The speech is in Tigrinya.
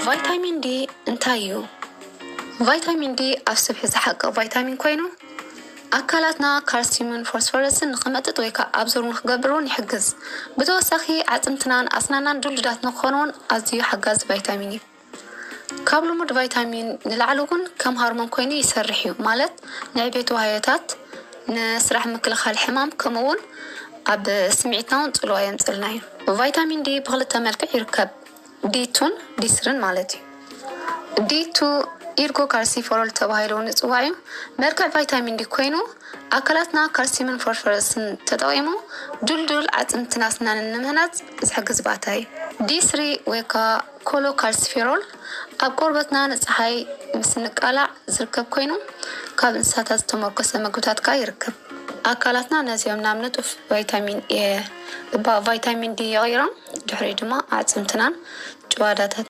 ቫይታሚን ዲ እንታይ እዩ? ቫይታሚን ዲ ኣብ ስብሒ ዝሓቅቕ ቫይታሚን ኮይኑ፣ ኣካላትና ካልሲየምን ፎስፈረስን ንኽመጥጥ ወይ ከዓ ኣብዞር ንክገብር እውን ይሕግዝ። ብተወሳኺ፣ ኣዕፅምትናን ኣስናናን ድልዱላት ንክኾኑ እውን ኣዝዩ ሓጋዚ ቫይታሚን እዩ። ካብ ልሙድ ቫይታሚን ንላዕሊ እውን ከም ሃርሞን ኮይኑ ይሰርሕ እዩ። ማለት፣ ንዕቤት ዋህዮታት፣ ንስራሕ ምክልኻል ሕማም፣ ከምኡ እውን ኣብ ስምዒትና እውን ፅልዋ የምፅልና እዩ። ቫይታሚን ዲ ብክልተ መልክዕ ይርከብ። ዲ ቱን ዲ ስርን ማለት እዩ። ዲ ቱ ኢርጎካልሲፈሮል ተባሂሉ እውን ይፅዋዕ እዩ። መልክዕ ቫይታሚን ዲ ኮይኑ፣ ኣካላትና ካልሲየምን ፎስፈረስን ተጠቒሙ ድልዱል ኣዕፅምትን ኣስናንን ንምህናፅ ዝሕግዝ ባእታ እዩ። ዲ ስሪ ወይ ከዓ ኮሎካልሲፈሮል ኣብ ቆርበትና ንፀሓይ ምስ ንቃላዕ ዝርከብ ኮይኑ፣ ካብ እንስሳታት ዝተመርኮሰ ምግብታት ከዓ ይርከብ። ኣካላትና ነዚኦም ናብ ንጡፍ ቫይታሚን ኤ፣ ቫይታሚን ዲ ይቕይሮም። ድሕሪኡ ድማ ኣዕፅምትናን ጭዋዳታት